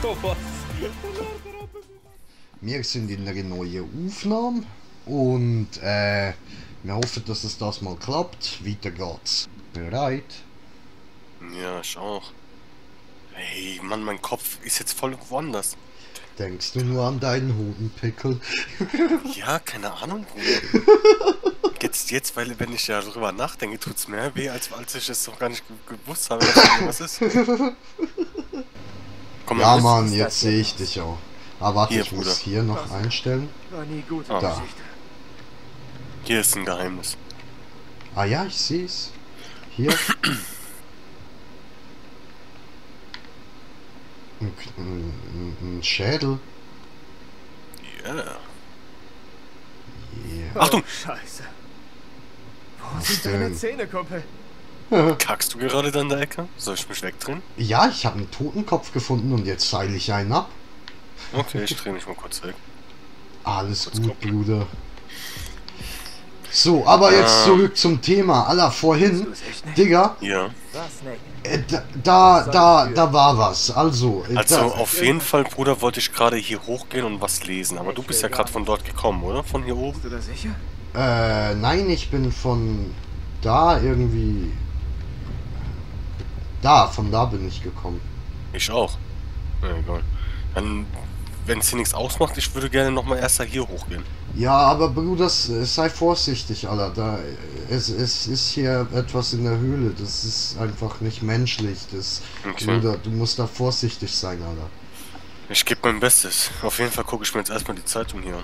sowas. Wir sind in einer neuen Aufnahme und wir hoffen, dass es das mal klappt. Weiter geht's. Bereit? Ja, ich auch. Hey, Mann, mein Kopf ist jetzt voll woanders. Denkst du nur an deinen Hodenpickel? Ja, keine Ahnung, Bruder. Jetzt, weil wenn ich ja drüber nachdenke, tut's mehr weh, als ich es noch gar nicht gewusst habe, dass was ist. Komm, Ja, mal, Mann, jetzt sehe ich dich auch. Ah, warte, Hier, ich muss Bruder. hier noch einstellen. War nie gut. Da. Hier ist ein Geheimnis. Ah ja, ich sehe es. Hier. Ein Schädel. Ja. Yeah. Achtung! Scheiße. Wo Was sind deine denn? Zähne, Kumpel? Kackst du gerade da in der Ecke? Soll ich mich wegdrehen? Ja, ich habe einen Totenkopf gefunden und jetzt seile ich einen ab. Okay, ich drehe mich mal kurz weg. Alles gut, Bruder. So, aber jetzt zurück zum Thema. Alter, vorhin, Digga, Ja. Was, Nick? da war was. Also, Also auf jeden Fall, Bruder, wollte ich gerade hier hochgehen und was lesen. Aber du bist ja gerade von dort gekommen, oder? Von hier oben? Bist du da sicher? nein, ich bin von da irgendwie... Von da bin ich gekommen. Ich auch. Ja, egal. Dann, wenn es hier nichts ausmacht, ich würde gerne nochmal erst hier hochgehen. Ja, aber Bruder, sei vorsichtig, Alter. Es ist hier etwas in der Höhle. Das ist einfach nicht menschlich. Okay. Bruder, du musst da vorsichtig sein, Alter. Ich gebe mein Bestes. Auf jeden Fall gucke ich mir jetzt erstmal die Zeitung hier an.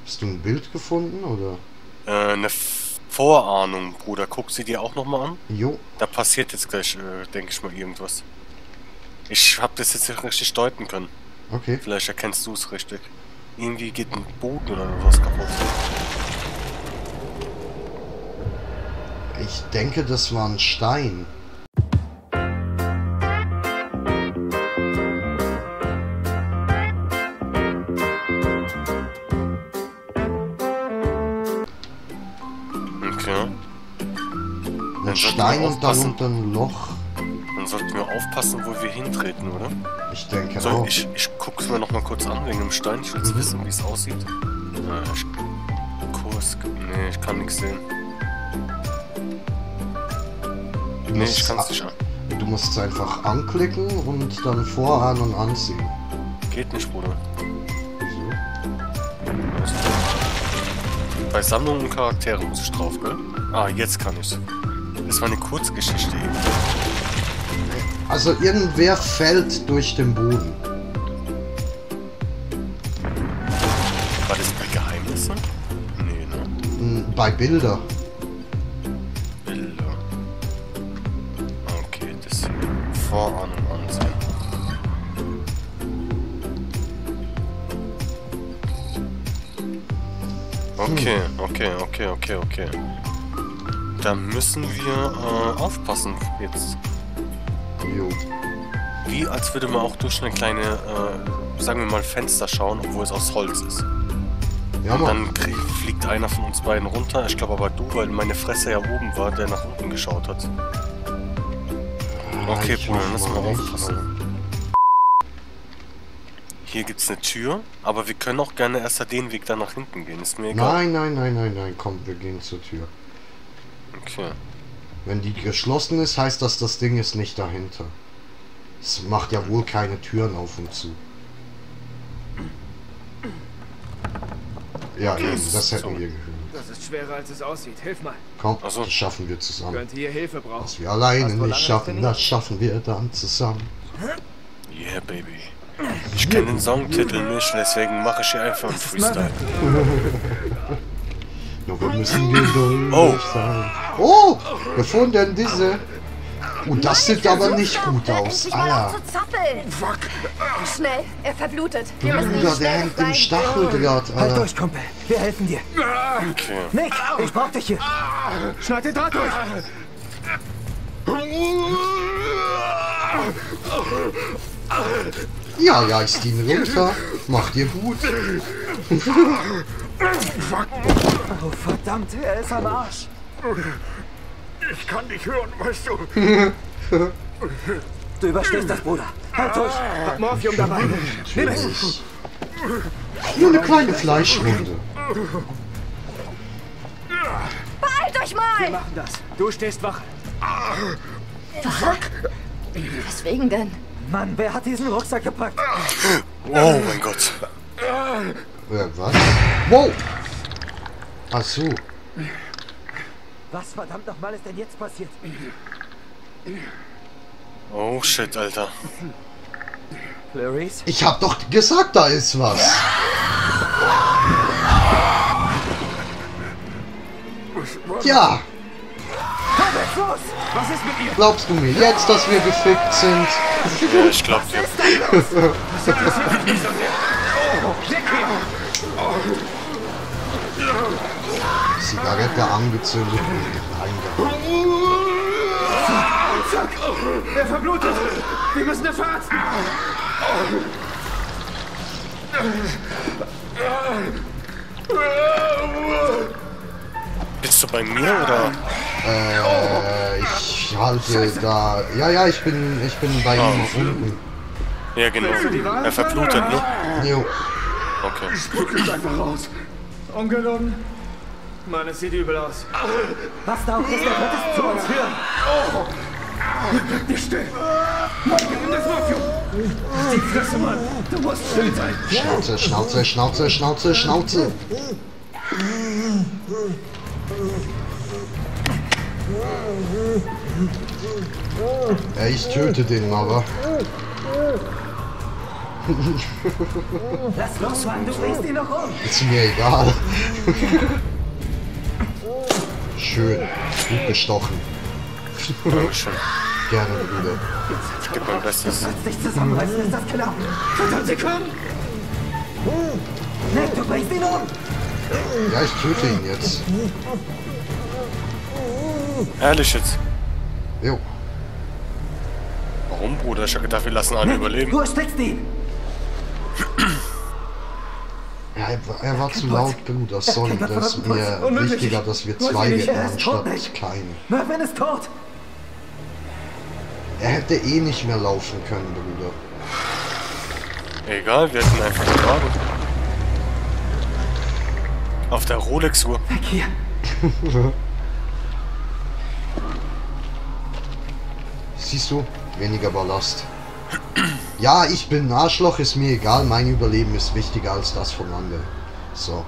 Hast du ein Bild gefunden, oder? Eine Vorahnung, Bruder. Guck sie dir auch nochmal an. Jo. Da passiert jetzt gleich, denke ich mal, irgendwas. Ich habe das jetzt nicht richtig deuten können. Okay. Vielleicht erkennst du es richtig. Irgendwie geht ein Boden oder was kaputt. Ich denke, das war ein Stein. Okay. Ein sollten wir Stein und dann aufpassen. unter ein Loch. Dann sollten wir aufpassen, wo wir hintreten, oder? Ich denke So, auch. ich guck's mir noch mal kurz an wegen dem Stein. Ich will jetzt wissen, wie es aussieht. Kurs. Nee, ich kann nichts sehen. Du Nee, musst ich kann's es nicht an. Du musst es einfach anklicken und dann vorahnen und anziehen. Geht nicht, Bruder. Wieso? Bei Sammlungen und Charaktere muss ich drauf, gell? Ah, jetzt kann ich's. Das war eine Kurzgeschichte eben. Also irgendwer fällt durch den Boden. War das bei Geheimnissen? Nee, ne? Bei Bilder. Bilder. Okay, das hier. Vorahnung ansehen. Okay. Da müssen wir aufpassen jetzt. Jo. Wie als würde man auch durch eine kleine, sagen wir mal, Fenster schauen, obwohl es aus Holz ist. Ja, Und Mann. dann fliegt einer von uns beiden runter. Ich glaube aber du, weil meine Fresse ja oben war, der nach unten geschaut hat. Okay, Ich Bruder, hoffe lass mal nicht, aufpassen. Hier gibt's eine Tür, aber wir können auch gerne erst den Weg da nach hinten gehen. Ist mir egal. Nein, komm, wir gehen zur Tür. Okay. Wenn die geschlossen ist, heißt das, das Ding ist nicht dahinter. Es macht ja wohl keine Türen auf und zu. Ja, eben, das hätten wir gehört. Das ist schwerer, als es aussieht. Hilf mal. Komm, Ach so. das schaffen wir zusammen. Könnte hier Hilfe brauchen. Was wir alleine Hast du lange nicht schaffen, trainiert? das schaffen wir dann zusammen. Yeah, baby. Ich kenne den Songtitel nicht, deswegen mache ich hier einfach einen Freestyle. Nur wir müssen geduldig Oh. sein. Oh, gefunden diese. Und das sieht aber nicht gut aus. Ich mal auf Alter, zu zappeln. Fuck. Schnell, er verblutet. Wir müssen ihn Bruder, der schnell hängt im rein. Stacheldraht, Halt Alter. durch, Kumpel. Wir helfen dir. Okay. Nick, ich brauch dich hier. Schneid den Draht durch. Ja, ich zieh ihn runter. Macht dir gut. Oh, verdammt, er ist am Arsch. Ich kann dich hören, weißt du. Du überstehst das, Bruder. Halt durch. Hab Morphium dabei. Nimm es. Natürlich. Nur eine kleine Fleischwunde. Beeilt euch Wir mal! machen das. Du stehst Wache. Weswegen denn? Mann, wer hat diesen Rucksack gepackt? Oh mein Gott. Was? Wow! Ach so. Was verdammt nochmal ist denn jetzt passiert? Oh shit, Alter. Clarice? Ich hab doch gesagt, da ist was. Ja, Komm jetzt los! Was ist mit ihr? glaubst du mir jetzt, dass wir gefickt sind? Ja, ich glaub dir. Zigarette angezündet und reingehauen. Er verblutet. Wir müssen das verarzten. Bist du bei mir oder? Ich halte da. Ja, ich bin bei ihm unten. Ja, genau. Er verblutet, ne? Jo. Okay. Spuckt einfach raus. Ungelogen. Mann, es sieht übel aus. Was da auch ist, der wird es zu uns führen. Bleib nicht still. Mann, nimm das Morphium. Die Fresse, Mann. Du musst still sein. Schnauze, Schnauze, Schnauze, Schnauze, Schnauze. Ja, ich töte den aber. Lass los, Mann, du bringst ihn noch um. Ist mir egal. Schön. Gut gestochen. Dankeschön. Gerne, Bruder. Ich geb mein Bestes. Lass dich zusammenreißen, ist das klar? Verdammt, sie kommen. Nick, du bringst ihn um. Ja, ich töte ihn jetzt. Ehrlich jetzt. Jo. Warum, Bruder? Ich hab gedacht, wir lassen einen überleben. Du erstickst ihn. Ja, er war zu laut, Bruder. Sorry, das ist mir wichtiger, dass wir zwei nicht, retten, er ist tot, anstatt Nick. keinen. Mervyn ist tot. Er hätte eh nicht mehr laufen können, Bruder. Egal, wir hätten einfach gewartet. Auf der Rolex-Uhr. Weg hier. Siehst du? Weniger Ballast. Ja, ich bin ein Arschloch, ist mir egal. Mein Überleben ist wichtiger als das von anderen. So.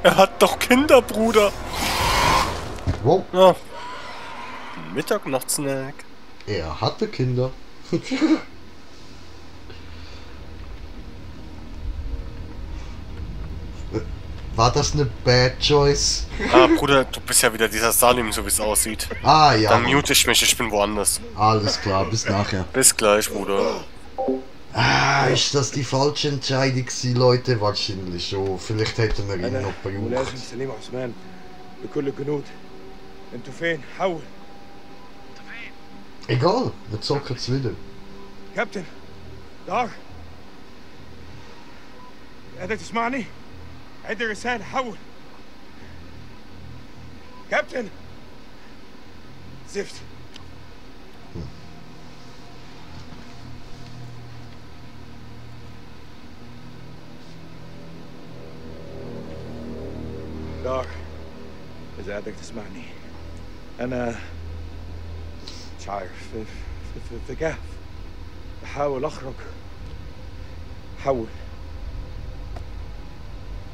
Er hat doch Kinder, Bruder. Wow. Ja. Mittag-Nacht-Snack. Er hatte Kinder. War das eine Bad Choice? Ah, Bruder, du bist ja wieder dieser Salim, so wie es aussieht. Ah, ja. Dann mute ich mich, ich bin woanders. Alles klar, bis nachher. Bis gleich, Bruder. Ah, ist das die falsche Entscheidung gewesen, Leute? Wahrscheinlich schon. Vielleicht hätten wir ihn noch ولازم gebraucht. سليم عثمان بكل الجنود. انتوا فين؟ حول. Egal, wir zocken es wieder. كابتن دار قادر تسمعني؟ عد الرسالة حول. كابتن زفت. دار إذا قادر تسمعني أنا مش عارف في كهف بحاول أخرج حول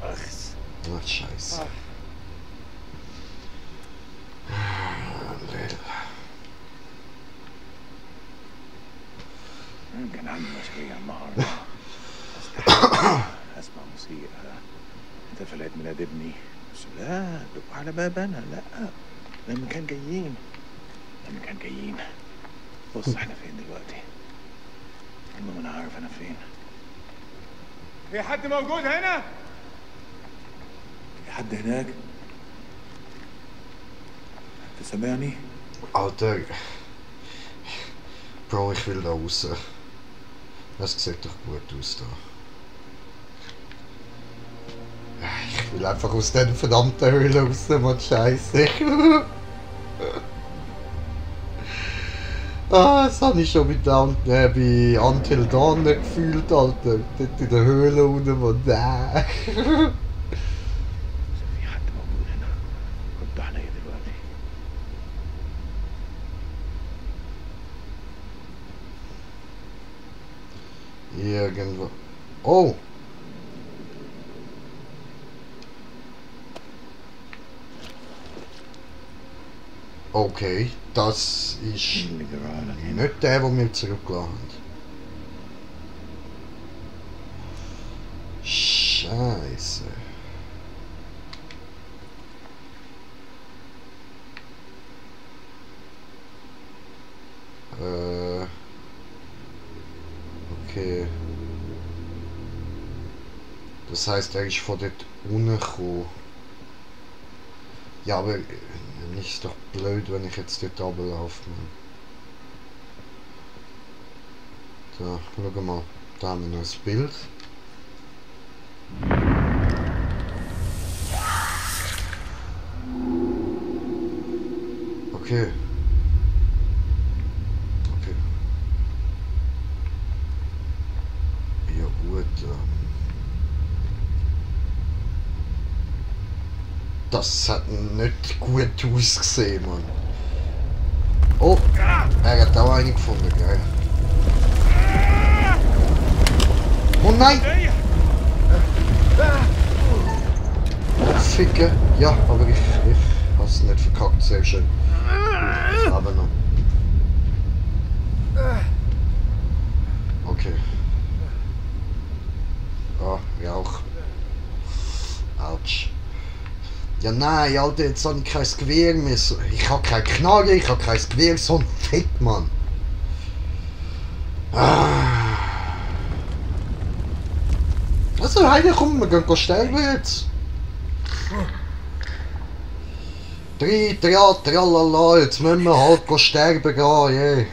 أخس Ach, scheiße. كان عندي مشاريع النهارده اسمع موسيقى انت في العيد ميلاد ابني بس لا دقوا على باب انا لا لما كان جايين بص احنا فين دلوقتي المهم انا عارف انا فين في حد موجود هنا في حد هناك انت سامعني Alter. Bro, ich will da raus. Das sieht doch gut aus da. Ich will einfach aus den verdammten Höhle raus, Mann, Scheiße. Ah, das habe ich schon bei Until Dawn nicht gefühlt, Alter. Dort in der Höhle unten, wo da. في حد موجود هنا رد عليا دلوقتي. Irgendwo. Oh! Okay, das ist اللي جرى لك هنا. nicht der, den wir zurückgelassen haben. Scheiße. Okay. Das heißt, er ist von dort unten gekommen. Ja, aber ist doch blöd, wenn ich jetzt dort runterlaufe. Da, schau mal. Da haben wir noch ein Bild. Okay. Okay. Ja gut. Das hat nicht gut ausgesehen, Mann. Oh, er hat auch eine gefunden, gell? Oh nein! Ficken. Ja, aber ich hab's nicht verkackt, sehr schön. Aber noch. Okay. Ah, Rauch. Autsch. Ja nein, Alter, jetzt habe ich kein Gewehr mehr. Ich habe keine Knarre, ich habe kein Gewehr, so ein Fick, Mann. Also, heide, komm, wir gehen sterben jetzt. Tralala, jetzt müssen wir halt sterben gehen, yeah.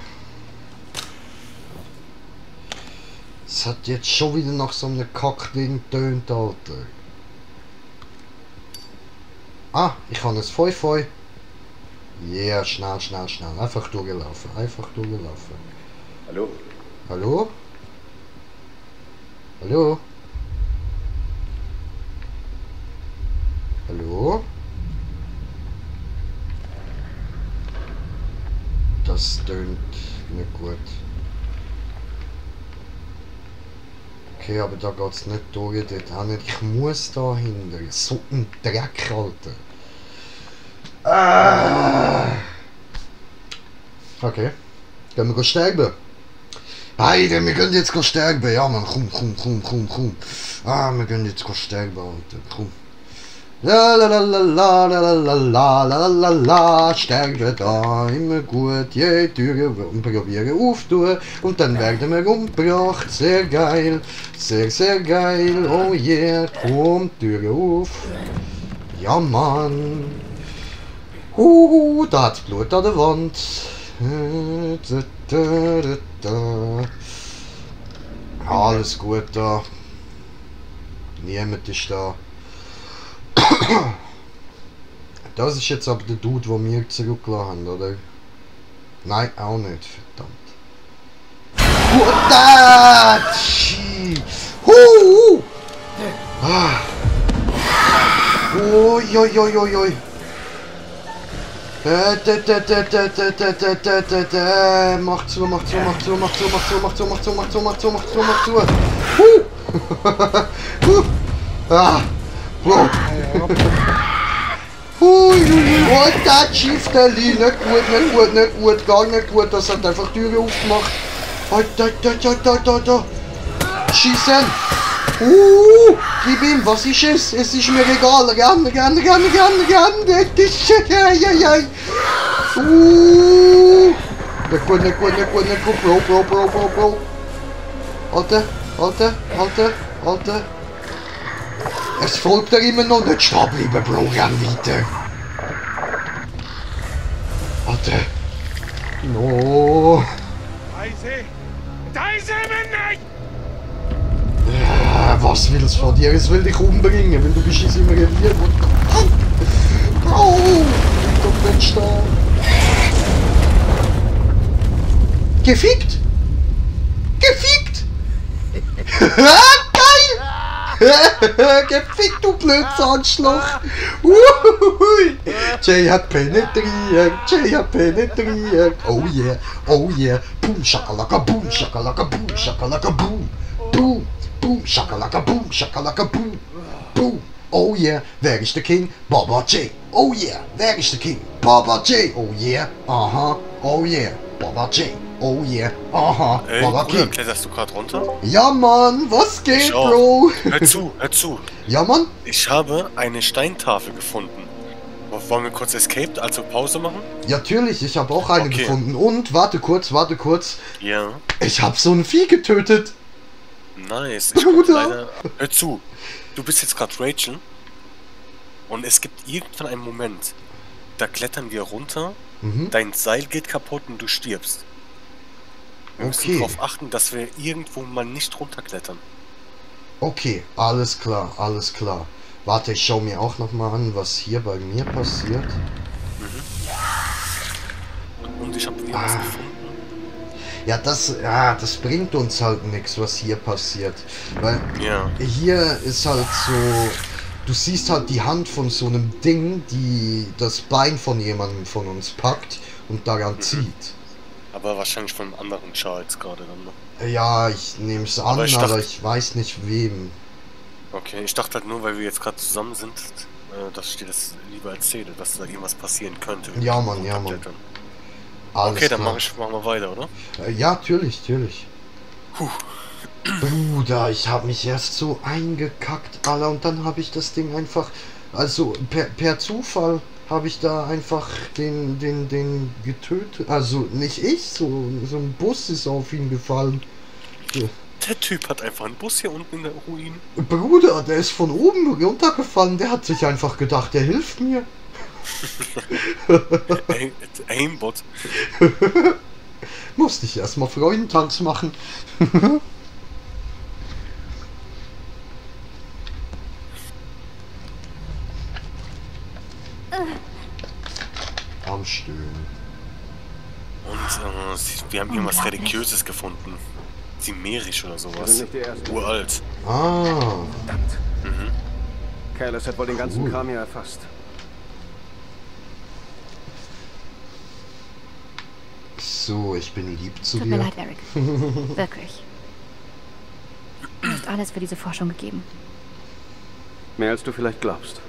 Es hat jetzt schon wieder nach so einem Kackding getönt, Alter. Ah, ich habe ein Feu-Feu. Ja, yeah, schnell. Einfach durchlaufen. Hallo? Hallo? Hallo? Hallo? Das tönt nicht gut. Okay, aber da geht es nicht durch, dort auch nicht. Ich muss da hinter. So ein Dreck, Alter. Okay. Gehen wir sterben? Heide, wir gehen jetzt sterben. Ja, man, komm. Ah, wir gehen jetzt sterben, Alter. Komm. La, sterben da immer gut, je Türen probieren auftun und dann werden wir umgebracht. Sehr geil, sehr geil, oh yeah, komm, Türen auf. Ja, Mann. Da hat's Blut an der Wand. Alles gut da. Niemand ist da. Das ist jetzt aber der Dude, den wir zurückgelassen haben, oder? Nein, auch nicht, verdammt. What that? Oi. Mach zu. Bro. What that Shift, nicht gut, gar nicht gut, das hat einfach die Türe aufgemacht. Alter. Schießen! Gib ihm, was ist es? Es ist mir egal, renn! Nicht gut, Bro. Alter. Es folgt er immer noch, nicht stehen bleiben, Bro, renn weiter. Alter. No. Da ist er, Mann! Was will es von dir? Es will dich umbringen, weil du bist in seinem Revier. Bro, ich komm nicht stehen. Gefickt! Gefickt! Geil! Gefickt, du Blödsahnschloch! Jay hat penetriert, Jay hat penetriert. Oh yeah, oh yeah. Boom, shakalaka, boom, shakalaka, boom, shakalaka, boom. Boom, boom, shakalaka, boom, shakalaka, boom. Boom. Oh yeah, wer ist der King? Baba J. Oh yeah, wer ist der King? Baba J. Oh yeah, aha. Oh yeah, Baba J. Oh yeah, aha. Ey, Baba Bruder, King. kletterst du gerade runter? Ja, Mann, was geht, Ich auch. Bro? Hör zu, hör zu. Ja, Mann. Ich habe eine Steintafel gefunden. Wollen wir kurz Escape, also Pause machen? Ja, natürlich, ich habe auch eine Okay. gefunden. Und, warte kurz. Ja. Ich habe so ein Vieh getötet. Nice. Ich konnte Bruder. leider... Hör zu. Du bist jetzt gerade Rachel. Und es gibt irgendwann einen Moment, da klettern wir runter, dein Seil geht kaputt und du stirbst. Wir müssen Okay. darauf achten, dass wir irgendwo mal nicht runterklettern. Okay, alles klar, alles klar. Warte, ich schaue mir auch noch mal an, was hier bei mir passiert. Und ich habe irgendwas gefunden. Ja, das bringt uns halt nichts, was hier passiert. Weil Ja. hier ist halt so... Du siehst halt die Hand von so einem Ding, die das Bein von jemandem von uns packt und daran zieht. Aber wahrscheinlich von einem anderen Charles gerade dann, ne? Ja, ich nehme es an, Aber ich dachte- aber ich weiß nicht wem. Okay, ich dachte halt nur, weil wir jetzt gerade zusammen sind, dass ich dir das lieber erzähle, dass da irgendwas passieren könnte. wenn Ja, wir Mann, ja, Mann. runterklettern. Alles Okay, dann klar. machen wir weiter, oder? Ja, natürlich. Bruder, ich habe mich erst so eingekackt, Alter, und dann habe ich das Ding einfach, also per Zufall habe ich da einfach den getötet, also nicht ich, so ein Bus ist auf ihn gefallen. Der Typ hat einfach einen Bus hier unten in der Ruine. Bruder, der ist von oben runtergefallen, der hat sich einfach gedacht, der hilft mir. Aimbot. Musste ich erstmal Freudentanz machen. Am Stöhnen. Und wir haben irgendwas Religiöses gefunden. Simerisch oder sowas. nicht die Ersten. Uralt. Ah, Careless hat wohl den ganzen Cool. Kram hier erfasst. so, ich bin lieb zu Tut mir dir. leid, Eric. Wirklich. Du hast alles für diese Forschung gegeben. Mehr als du vielleicht glaubst.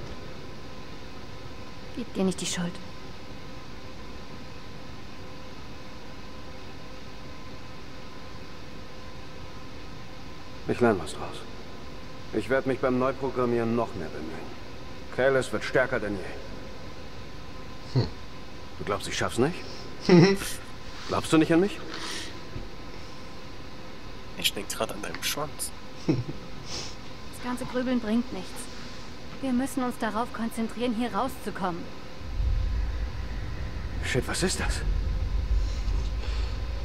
Gib dir nicht die Schuld. Ich lerne was draus. Ich werde mich beim Neuprogrammieren noch mehr bemühen. Careless wird stärker denn je. Du glaubst, ich schaff's nicht? Glaubst du nicht an mich? Ich denke gerade an deinen Schwanz. Das ganze Grübeln bringt nichts. Wir müssen uns darauf konzentrieren, hier rauszukommen. Shit, was ist das?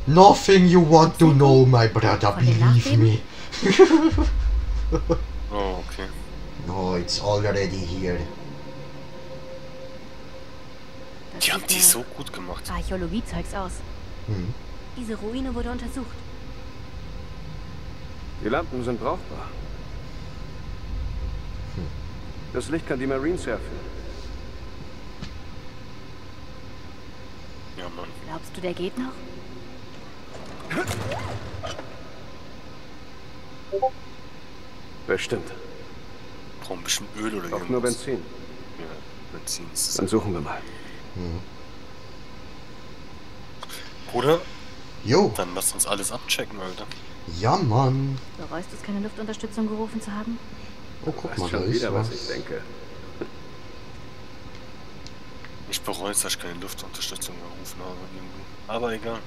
Nothing you want to know, my brother, Von den believe Nachbeben? me. Oh, okay. No, it's already here. Das Die haben sieht die mir so gut gemacht. Archäologie-Zeugs aus. Hm. Diese Ruine wurde untersucht. Die Lampen sind brauchbar. Das Licht kann die Marines herführen. Ja, Mann. Glaubst du, der geht noch? Bestimmt. Brauchen ein bisschen Öl oder Auch nur irgendwas. Benzin. Ja, Benzin ist Dann suchen wir mal. Bruder, Jo, dann lass uns alles abchecken, Alter. ja, Mann. Bereust du es, keine Luftunterstützung gerufen zu haben? Oh, guck mal, Weißt da schon ist wieder, was was. ich denke. Ich bereue es, dass ich keine Luftunterstützung gerufen habe irgendwie. Aber egal.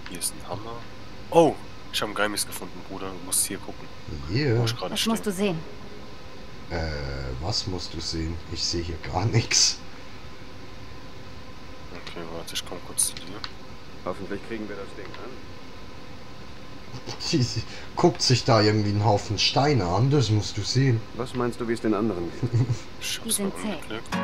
Hier ist ein Hammer. Oh, ich habe ein Geheimnis gefunden, Bruder. Du musst hier gucken, wo Yeah. ich gerade Das stehe. musst du sehen. Was musst du sehen? Ich sehe hier gar nichts. Okay, warte, ich komme kurz zu dir. Hoffentlich kriegen wir das Ding an. Sie guckt sich da irgendwie einen Haufen Steine an, das musst du sehen. Was meinst du, wie es den anderen geht? Ich Die hab's sind mal zäh. angeklickt.